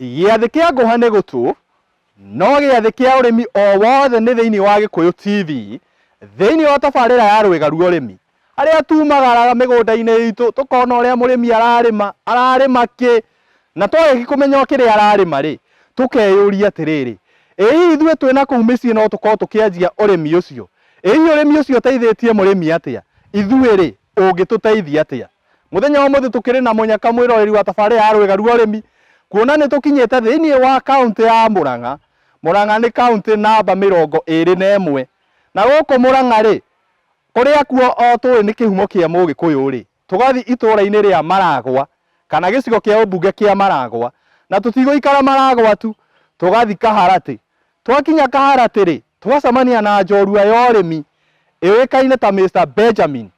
Gĩathĩ kĩa ngũha nĩ gũtũ, no gĩathĩ kĩa ũrĩmi o wothe nĩ thĩinĩ wa Gĩkũyũ TV, thĩinĩ wa tabarĩra ya Rwĩga rwa Ũrĩmi, harĩa tumagaraga mĩgũnda-inĩ itũ tũkona ũrĩa mũrĩmi ararĩma, ararĩma kĩ, na twarĩkia kũmenya o kĩrĩa ararĩma rĩ, tũkeyũria atĩrĩrĩ, ĩ hihi ithuĩ twĩna kũu mĩciĩ no tũkorwo tũkĩanjia ũrĩmi ũcio? Ĩ hihi ũrĩmi ũcio ũteithĩtie mũrĩmi atĩa? Ithuĩ rĩ, ũngĩtũteithia atĩa? Mũthenya wa ũmũthĩ tũkĩrĩ na mũnyaka mwĩroreri wa tabarĩra ya Rwĩga rwa Ũrĩmi, kuona nĩ tũkinyĩte thĩinĩ wa kaũntĩ ya Mũrang'a. Mũrang'a nĩ kaũntĩ namba 21. Na gũkũ Mũrang'a rĩ, kũrĩa kuo o tũĩ nĩ kĩhumo kĩa Mũgĩkũyũ rĩ, tũgathiĩ itũũra-inĩ rĩa Maragwa, kana gĩcigo kĩa ũmbunge kĩa Maragwa. Na tũtigũikara Maragwa tu, tũgathiĩ Kaharatĩ. Twakinya Kaharatĩ rĩ, twacemania na njorua ya ũrĩmi ĩũĩkaine ta Mr Benjamin.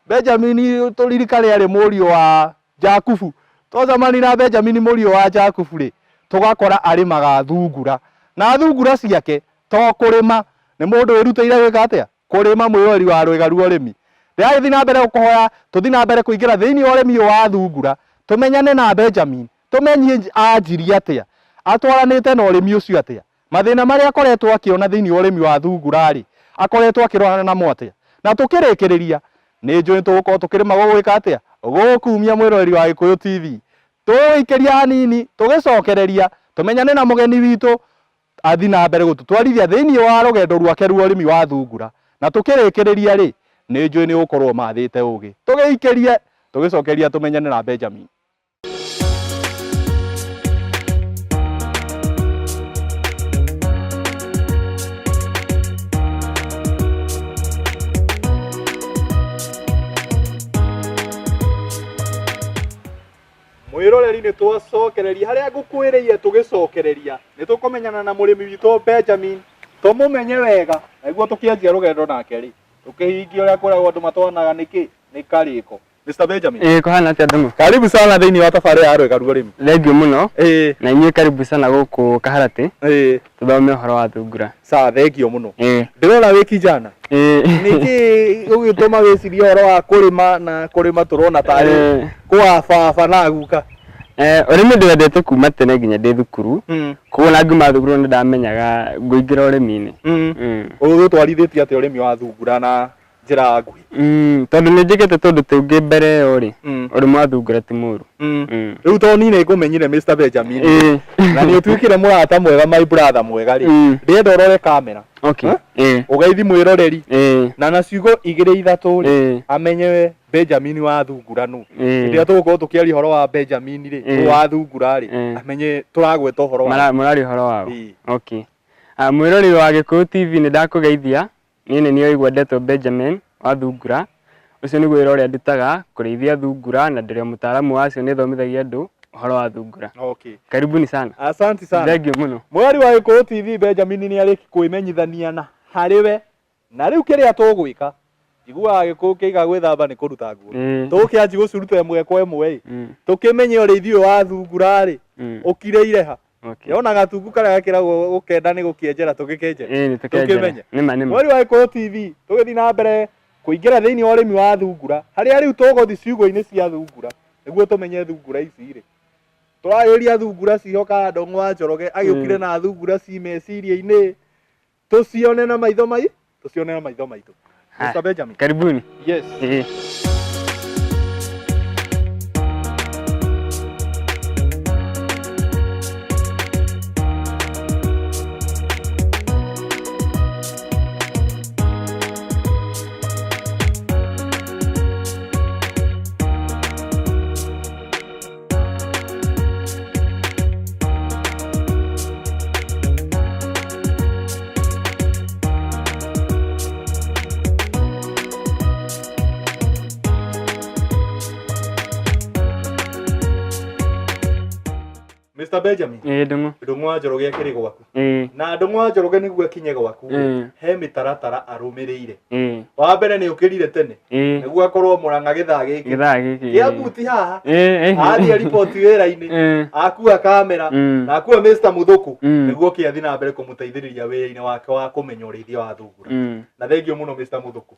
Benjamini tũririkane arĩ mũriũ wa Jakubu. Twacemania na Benjamini mũriũ wa Jakubu rĩ, tũgakora arĩmaga thungura. Na thungura ciake to kũrĩma, nĩ mũndũ wĩrutĩire gwĩka atĩa? Kũrĩma mwĩroreri wa Rwĩga rwa Ũrĩmi. Ndĩragĩthiĩ na mbere gũkũhoya tũthiĩ na mbere kũingĩra thĩinĩ wa ũrĩmi ũyũ wa thungura, tũmenyane na Benjamin, tũmenye anjirie atĩa, atwaranĩte na ũrĩmi ũcio atĩa. Mathĩna marĩa akoretwo akĩona thĩinĩ wa ũrĩmi wa thungura-rĩ, akoretwo akĩrorana namo atĩa? Na tũkĩrĩkĩrĩria, nĩ njũĩ nĩ tũgũkorwo tũkĩrĩma gũgwĩka atĩa? Gũgũkumia mwĩroreri wa Gĩkũyũ TV. Tũgũgĩikĩria hanini, tũgĩcokereria, tũmenyane na mũgeni witũ, athiĩ na mbere gũtũtwarithia thĩinĩ wa rũgendo rwake rwa ũrĩmi wa thungura. Na tũkĩrĩkĩrĩria-rĩ, nĩ njũĩ nĩ ũgũkorwo ũmathĩte ũgĩ. Tũgĩikĩrie, tũgĩcokereria tũmenyane na Benjamin. Mwĩroreri nĩ twacokereria harĩa ngũkwĩrĩire tũgĩcokereria nĩ tũkũmenyana na mũrĩmi witũ Benjamin tũmũmenye wega nĩguo tũkĩanjia rũgendo nake rĩ tũkĩhingia ũrĩa kwĩragwo andũ matwanaga nĩkĩ nĩ karĩko. Mr. Benjamin. Ĩĩ kũhana atĩa Ndung'u? Karibu sana thĩinĩ wa tabarĩra ya Rwĩga rwa Ũrĩmi. Thengiũ mũno. Ĩĩ. Na inyuĩ karibu sana gũkũ Kaharatĩ. Ĩĩ. Tũthome ũhoro wa thungura. Sawa, thengio mũno. Ĩĩ. Ndĩrona wĩ kijana. Ĩĩ. Nĩkĩ ũgĩtũma wĩcirie ũhoro wa kũrĩma na kũrĩma tũrona tarĩ Ĩĩ. kwa baba na guka? Ũrĩmi ndĩwendete kuma tene nginya ndĩ thukuru. Koguo ona ngiuma thukuru nĩ ndamenyaga ngũingĩra ũrĩmi-inĩ. Ũgũtwarithĩtie atĩa ũrĩmi wa thungura na njĩra nguhĩ? Tondũ nĩ njĩkĩte tũndũ tũngĩ mbere ĩyo rĩ, ũrĩmi wa thungura ti mũru. Rĩu tondũ niĩ nĩ ngũmenyire Mr. Benjamin Ĩĩ. na nĩ ũtuĩkire mũrata mwega my brother mwega rĩ, ndĩrenda ũrore kamera. Okay. Huh? Ĩĩ. Ũgeithi mwĩroreri Ĩĩ. na ciugo igĩrĩ ithatũ rĩ, Ĩĩ. amenye Benjamin wa thungura nũ. Ĩĩ. Hĩndĩ ĩrĩa tũgũkorwo tũkĩaria ũhoro wa Benjamin rĩ, Ĩĩ. wa thungura rĩ, Ĩĩ. amenye tũragweta ũhoro wa Mũraria ũhoro waũ? Ĩĩ. Okay. Mwĩroreri wa Gĩkũyũ TV nĩ ndakũgeithia. Niĩ nĩ niĩ waigua ndetwo Benjamin wa thungura, ũcio nĩguo wĩra ũrĩa ndutaga, kũrĩithia thungura na ndĩrĩ o mũtaaramu wacio nĩ thomithagia andũ ũhoro wa thungura. Okay. Karibuni sana. Asante sana. Thengiũ mũno. Mweri wa Gĩkũyũ TV Benjamin nĩ arĩki kwĩmenyithania na harĩ we na rĩu kĩrĩa tũgwĩka njiguaga Gĩkũyũ kĩiga gwĩthamba nĩ kũruta nguo. Ĩĩ. Tũgũkĩanji gũciruta ĩmwe kwa ĩmwe ĩ. Tũkĩmenye ũrĩithi ũyũ wa thungura rĩ ũkirĩire ha. Okay. Yona gatungu karĩa gakĩragwo gũkenda nĩ gũkĩenjera tũgĩkenjera. Ĩĩ nĩ tũkenjera. Tũkĩmenye. Nĩma nĩma. Mweri wa Gĩkũyũ TV tũgĩthiĩ na mbere kũingĩra thĩinĩ wa ũrĩmi wa thungura harĩa rĩu tũgũthiĩ ciugũ-inĩ cia thungura nĩguo tũmenye thungura ici rĩ tũrarĩrĩria thungura ciho kana Ndũng'ũ wa Njoroge agĩũkire na thungura ci meciria-inĩ tũcione na maitho mai tũcione na maitho maitũ. Haya. Mr. Benjamin. Karibuni. Yes. Ĩĩ. Mr. Benjamin. Ĩĩ Ndung'u. Ndung'u wa Njoroge akĩrĩ gwaku. Ĩĩ. Na Ndung'u wa Njoroge nĩguo akinye gwaku Ĩĩ. he mĩtaratara arũmĩrĩire. Ĩĩ. Wa mbere nĩ ũkĩrire tene Ĩĩ. nĩguo akorwo Mũrang'a gĩthaa gĩkĩ. Gĩthaa gĩkĩ. Kĩa buti haha. Ĩĩ. Athiĩ riboti wĩra-inĩ. Ĩĩ. Akua kamera na akua Mr. Muthuku nĩguo kĩathiĩ na mbere kũmũteithĩrĩria wĩra-inĩ wake wa kũmenya ũrĩithia wa thungura. Na thengio mũno Mr. Muthuku.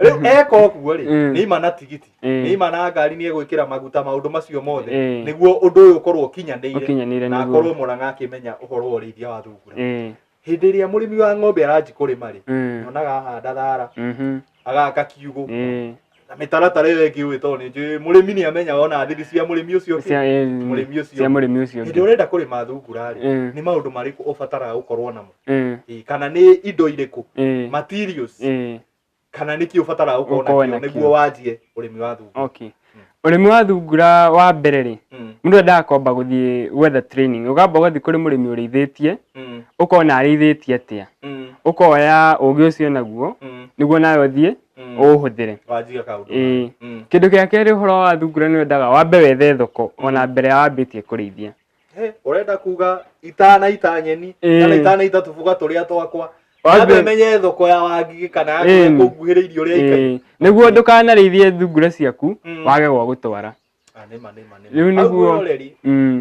Rĩu eka ũguo rĩ, nĩ ima na tigiti, nĩ ima na ngari nĩ egwĩkĩra maguta maũndũ macio mothe nĩguo ũndũ ũyũ ũkorwo ũkinyanĩire. Ikinyanĩire na nĩguo. akorwo Murang'a akĩmenya ũhoro wa ũrĩithia wa thungura. Hĩndĩ ĩrĩa mũrĩmi wa ng'ombe aranji kũrĩma rĩ, nyonaga ahanda thara, agaka kiugũ, na mĩtaratara ĩyo ĩngĩ ũĩ tondũ nĩ njũĩ mũrĩmi nĩ amenya ona thiri cia mũrĩmi ũcio ũngĩ. Mũrĩmi ũcio Cia mũrĩmi ũcio Hĩndĩ ũngĩ. ũrenda kũrĩma thungura rĩ, nĩ maũndũ marĩkũ ũbataraga gũkorwo namo? Kana nĩ indo irĩkũ, materials, kana nĩkĩ ũbataraga gũkorwo Gũkorwo nakĩo nakĩo. nĩguo wanjie ũrĩmi wa thungura? Okay. Ũrĩmi wa thungura wa mbere rĩ, mũndũ endaga kwamba gũthiĩ gwetha training, ũkamba ũgathiĩ kũrĩ mũrĩmi ũrĩithĩtie, ũkona arĩithĩtie atĩa, ũkoya ũgĩ ũcio naguo, nĩguo nawe ũthiĩ ũũhũthĩre. Wanjia kaũndũ. Kĩndũ gĩa kerĩ ũhoro wa thungura nĩ wendaga wambe wethe thoko ona mbere ya wambĩtie kũrĩithia. Ũrenda kuga itanaita nyeni kana itanaita tũbuga tũrĩa twakwa, Wambe nyambe menye thoko ya Wangigĩ kana ya kũrĩa kũnguhĩrĩirie ũrĩa ikaire. Nĩguo ndũkanarĩithie thungura ciaku wage gwa gũtwara. Nĩma nĩma nĩma. Rĩu Hau nĩguo mwĩroreri,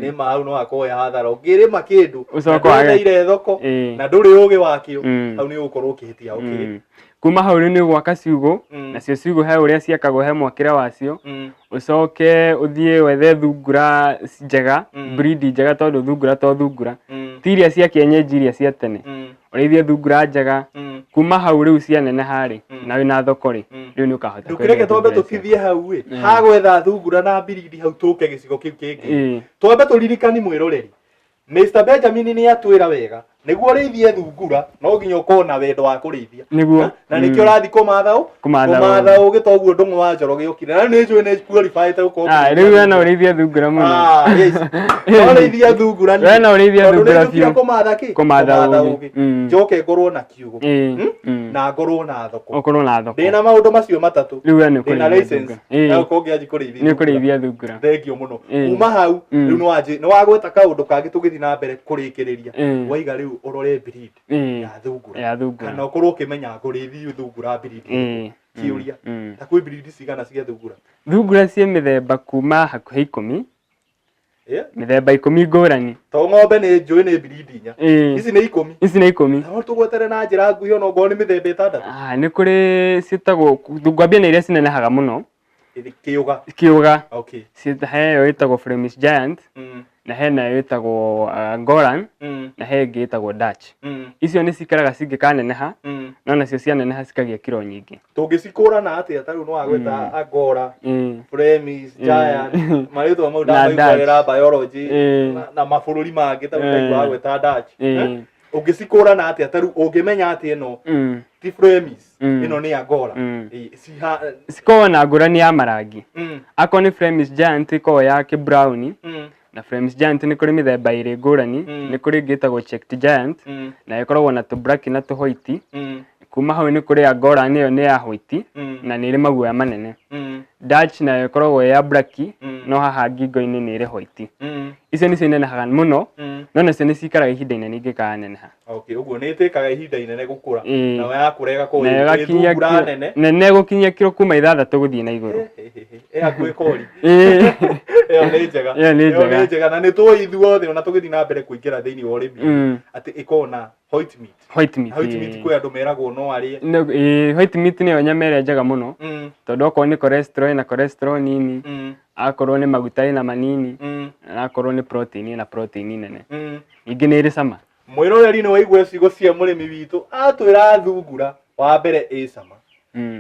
nĩma hau no hakorwo he hathara ũngĩrĩma kĩndũ na Ũcoke wage. ndwetheire thoko na ndũrĩ ũgĩ wakĩo, hau nĩ ũgũkorwo ũkĩhĩtia. Okay. Kuma hau rĩu nĩ ũgwaka ciugũ, nacio ciugũ he ũrĩa ciakagwo, he mwakĩre wacio, ũcoke ũthiĩ wethe thungura njega, breed njega, tondũ thungura to thungura, ti iria cia kienyeji iria cia tene, ũrĩithie thungura njega. Kuma hau rĩu cianeneha rĩ, na wĩna thoko rĩ, rĩu nĩ ũkahota Ndũkĩreke kwendia twambe thungura icio. tũtithie hau ĩ hagwetha thungura na mbirindi hau tũke gĩcigo kĩu kĩngĩ. Twambe tũririkani mwĩroreri, Mr Benjamin nĩ atwĩra wega nĩguo ũrĩithie thungura no nginya ũkorwo na wendo wa kũrĩithia. Nĩguo. Na nĩkĩo ũrathiĩ kũmatha ũ Kũmatha kũmatha ũgĩ toguo Ndũng'ũ wa Njoroge okire na nĩ njũĩ nĩ qualified gũkorwo Ah, rĩu we no ũrĩithie thungura mũno. Ah, yes. No ũrĩithie thungura We no ũrĩithie tondũ thungura nĩ njũkire biũ. kũmatha kĩ Kũmatha ũgĩ. ũgĩ njoke ngorwo na kiugũ, na ngorwo na thoko. Ũkorwo na thoko. Ndĩna maũndũ macio matatũ, Rĩu we nĩ ndĩna ũkũrĩithia license thungura. ya gũkorwo ngĩanji kũrĩithia Nĩ thungura. ũkũrĩithia thungura. Thengio mũno. Kuma hau rĩu nĩ wagweta kaũndũ kangĩ tũgĩthiĩ na mbere kũrĩkĩrĩria, waiga rĩu ũrore breed ya thungura Ya thungura. kana ũkorwo ũkĩmenya ngũrĩithia thungura breed ĩrĩkũ. Kĩũria, ta kwĩ breed cigana cia thungura? Thungura ciĩ mĩthemba kuma hakuhĩ 10, mĩthemba 10 ngũrani. To ng'ombe nĩ njũĩ nĩ breed 4, ici nĩ 10. Ici nĩ 10. No tũgwetere na njĩra nguhĩ ona ongorwo nĩ mĩthemba 6. Ah, nĩ kũrĩ ciĩtagwo, ngwambie na iria cinenehaga mũno. Kĩũga. Kĩũga. Okay. He ĩyo ĩtagwo Flemish Giant, na hena ĩyo ĩtagwo Angoran, na he ĩngĩ ĩtagwo Dutch. Icio nĩ cikaraga cingĩkaneneha, no nacio cianeneha cikagĩa kiro nyingĩ. Tũngĩcikũrana atĩa? Ta rĩu nĩ wagweta Angora, Flemish Giant, marĩtwa mau Na ndamaiguagĩra biology na mabũrũri mangĩ, ta rĩu ndaigua wagweta Dutch. Ũngĩcikũrana atĩa? Ta rĩu ũngĩmenya atĩ ĩno ti Flemish, ĩno nĩ Angora? Cikoragwo na ngũrani ya marangi. Akorwo nĩ Flemish Giant ĩkoragwo ya kĩ-brown, na Flemish Giant nĩ kũrĩ mĩthemba ĩrĩ ngũrani, nĩ kũrĩ ĩngĩ ĩtagwo Checked Giant, na ĩkoragwo na tũ-black na tũ-white. Kuma hau nĩ kũrĩ Angora, nĩyo nĩ ya white na nĩ ĩrĩ maguoya manene. Dutch nayo ĩkoragwo ĩ ya black, no haha ngingo-inĩ nĩ ĩrĩ white. Icio nĩcio inenehaga mũno, no nacio nĩ cikaraga ihinda inene ingĩkaneneha. Okay, ũguo nĩ ĩtĩkaga ihinda inene gũkũra. Ĩĩ. Nayo yakũra ĩgakorwo Nayo ĩ ĩgakinyia thungura kiro nene. Nene gũkinyia kiro kuma 6 gũthiĩ na igũrũ. Ĩ hakuhĩ kori. Ĩĩ. Ĩyo nĩ njega. Ĩyo nĩ Ĩyo nĩ njega. njega na nĩ tũĩ ithuothe ona tũgĩthiĩ na mbere kũingĩra thĩinĩ wa ũrĩmi atĩ ĩkoragwo na white meat. White meat. White meat kwĩ andũ meragwo no arĩe. Ĩĩ, white meat nĩyo nyama ĩrĩa njega mũno, tondũ okorwo nĩ cholesterol ĩna cholesterol nini, akorwo nĩ maguta ĩna manini, na akorwo nĩ protein ĩna protein nene. Ningĩ nĩ ĩrĩ cama. Mwĩroreri nĩ waigua ciugo cia mũrĩmi witũ atwĩra thungura wa mbere ĩ cama,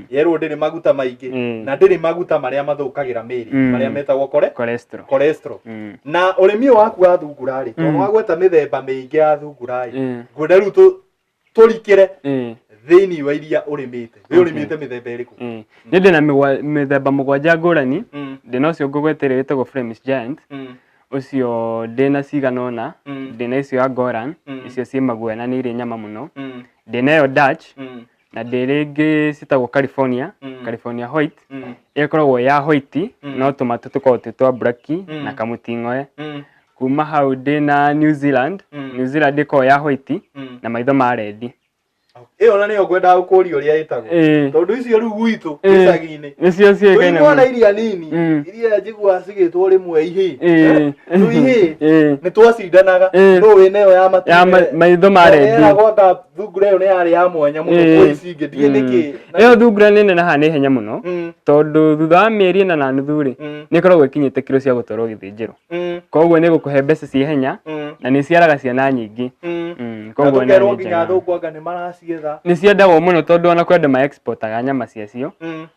yerwo ndĩrĩ maguta maingĩ, na ndĩrĩ maguta marĩa mathũkagĩra mĩĩrĩ, marĩa metagwo Cholesterol. Cholesterol. Na ũrĩmi ũyũ waku wa thungura rĩ, tondũ wagweta mĩthemba mĩingĩ ya thungura rĩ, ngwenda rĩu tũrikĩre thĩinĩ wa iria ũrĩmĩte. We ũrĩmĩte mĩthemba ĩrĩkũ? Ĩĩ. Niĩ ndĩna mĩthemba 7 ngũrani. Ndĩna ũcio ngũgweteire wĩtagwo Flemish Giant, ũcio ndĩna cigana ũna, ndĩna icio Angoran, icio ciĩ maguoya na nĩ irĩ nyama mũno, ndĩna ĩyo Dutch, na ndĩ rĩngĩ ciĩtagwo California, California White, ĩyo ĩkoragwo ya white, no tũmatũ tũkoragwo twĩ twa black na kamũting'oe. Kuma hau ndĩna New Zealand, New Zealand ĩkoragwo ya white na maitho ma red. Ĩyo na nĩyo ngwendaga gũkũria ũrĩa ĩtagwo. Tondũ icio rĩu gwitũ gĩcagi-inĩ. Nĩcio ciũĩkaine Tũimwana iria nini, iria njiguaga cigĩtwo rĩmwe ihĩĩ. Rĩu ihĩĩ nĩ twacindanaga nũ wĩna ĩyo ya Ya maitho ma rendi. Eragwo anga thungura ĩyo nĩ yarĩ ya mwanya mũno kwĩ ici ingĩ ndiĩ nĩkĩ. Ĩyo thungura nĩ nenehaga na ihenya mũno tondũ thutha wa mĩeri ĩna na nuthu rĩ, nĩ ĩkoragwo ĩkinyĩte kiro cia gũtwarwo gĩthĩnjĩro. Koguo nĩ ĩgũkũhe mbeca cia ihenya na nĩ ĩciaraga ciana nyingĩ. Na Koguo nĩ tũkerwo nginya njega. athũngũ anga nĩ maracietha. Nĩ ciendagwo mũno tondũ ona kwĩ andũ ma exportaga nyama ciacio.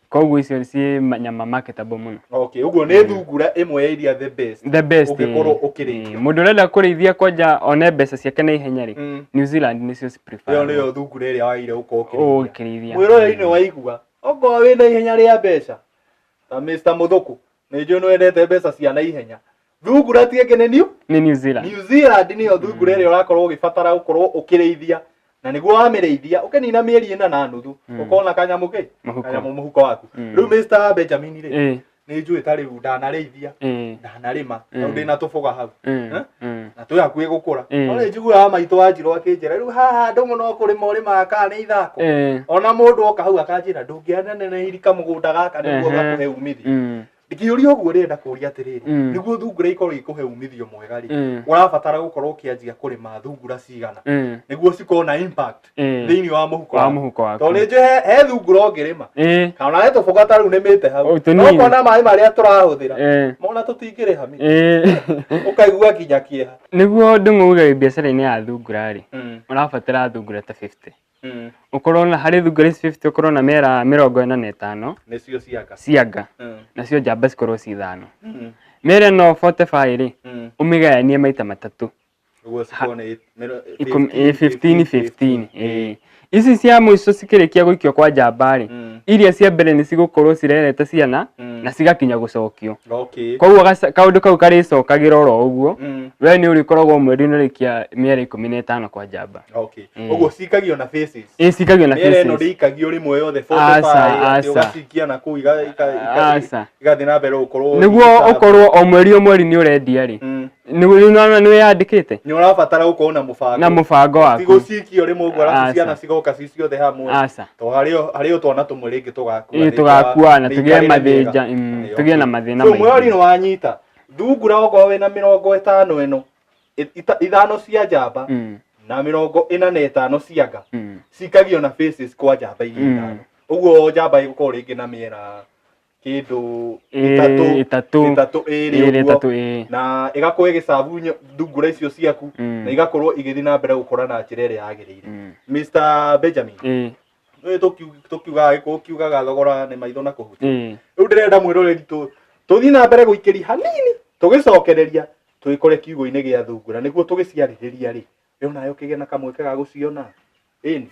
Koguo icio ciĩ nyama marketable mũno. Okay, ũguo nĩ thungura ĩmwe ya iria the best. The best. Ũngĩkorwo ũkĩrĩithia. Mũndũ ũrenda kũrĩithia kwanja one mbeca ciake na ihenya rĩ, New Zealand nĩcio ci prefer. Ĩyo nĩyo thungura ĩrĩa wagĩrĩire gũkorwo ũkĩrĩithia. Ũkĩrĩithia. Mwĩroreri-inĩ waigua, okorwo wĩna ihenya rĩa mbeca ta Mr. Mũthũkũ, nĩ njũĩ nĩ wendete mbeca cia naihenya. Thungura ti ĩngĩ nĩ New Nĩ New Zealand. New Zealand nĩyo thungura ĩrĩa ũrakorwo ũgĩbatara gũkorwo ũkĩrĩithia na nĩguo wamĩrĩithia ũkĩnina mĩeri ĩna na nuthu ũkona kanyamũ kĩ Mũhuko. kanyamũ mũhuko waku. Rĩu Mr. Benjamin rĩ, nĩ njũĩ ta rĩu ndanarĩithia, ndanarĩma, tondũ ndĩna tũboga hau. Eh? Na twĩ hakuhĩ gũkũra. No nĩ njiguaga maitũ wanjirwo akĩnjĩra rĩu haha andũ mũno kũrĩma ũrĩmaga kana nĩ ithako. Ona mũndũ oka hau akanjĩra ndũngĩanenehirie kamũgũnda gaka nĩguo gakũhe umithio. Ngĩũria ũguo ndĩrenda kũria atĩrĩrĩ, nĩguo thungura ikorwo igĩkũhe umithio mwega rĩ, ũrabatara gũkorwo ũkĩanjia kũrĩma thungura cigana nĩguo cikorwo na impact thĩinĩ wa mũhuko Wa waku? mũhuko waku. Tondũ nĩ njũĩ he thungura ũngĩrĩma kana ona he tũboga ta rĩu nĩmĩte hau, O, no tũnini. ũkona maĩ marĩa tũrahũthĩra mona tũtingĩrĩha mi, ũkaigua nginya kĩeha. Nĩguo ndũng'ũ uge wĩ biacara-inĩ ya thungura rĩ, ũrabatara thungura ta 50. Ũkorwo na harĩ thungura ici 50 ũkorwo na mĩera 45 Nĩcio cianga. Cianga. Nacio njamba cikorwo ci ithano. Mĩera ĩno 45 rĩ, ũmĩgayanie maita matatũ. Ũguo cikorwo nĩ 15 15. Ĩĩ. Ici cia mũico cikĩrĩkia gũikio kwa njamba rĩ, iria cia mbere nĩ cigũkorwo cirerete ciana na cigakinya gũcokio. Koguo kaũndũ kau karĩcokagĩra oro ũguo, we nĩ ũrĩkoragwo mweri ũrĩkia mĩera 15 kwa njamba. Ũguo cikagio na phases. Ĩĩ, cikagio na Mĩera ĩno phases. ndĩikagio rĩmwe yothe Aca, 45 atĩ aca. ũgacikia na kũu Aca. igathiĩ na mbere gũkorwo Nĩguo igĩtamba. ũkorwo o mweri o mweri nĩ ũrendia rĩ, nĩ wĩyandĩkĩte Nĩ ũrabatara gũkorwo na mũbango. Na mũbango Ti waku. gũcikia rĩmwe ũguo arabu Aca. ciana cigoka ci ciothe hamwe. Aca. To harĩ o twana tũmwe rĩngĩ tũgakua. Ĩĩ, tũgakua na tũgĩe mathĩnja, tũgĩe na mathĩna So maingĩ. mwĩrori nĩ wanyita. Thungura okorwo wĩna 50 ĩno, ithano cia njamba na 45 cia nga, cikagio na faces kwa njamba iria ithano. Ũguo njamba ĩgũkorwo rĩngĩ na mĩera kĩndũ ĩtatũ, ĩtatũ, ĩtatũ ĩrĩ ĩrĩ, ũguo. Ĩtatũ, ĩĩ. Na ĩgakorwo ĩgĩcabu thungura icio ciaku na igakorwo igĩthiĩ na mbere gũkũra na njĩra ĩrĩa yagĩrĩire. Mr. Benjamin, nĩ tũkiugaga gĩkũyũ kiugaga thogora nĩ maitho na kũhutia. Rĩu ndĩrenda mwĩroreri tũthiĩ na mbere gũikĩria hanini tũgĩcokereria tũgĩkore kiugo-inĩ gĩa thungura nĩguo tũgĩciarĩrĩria rĩ, we onawe ũkĩgĩe na kamweke ga gũciona. Ĩni.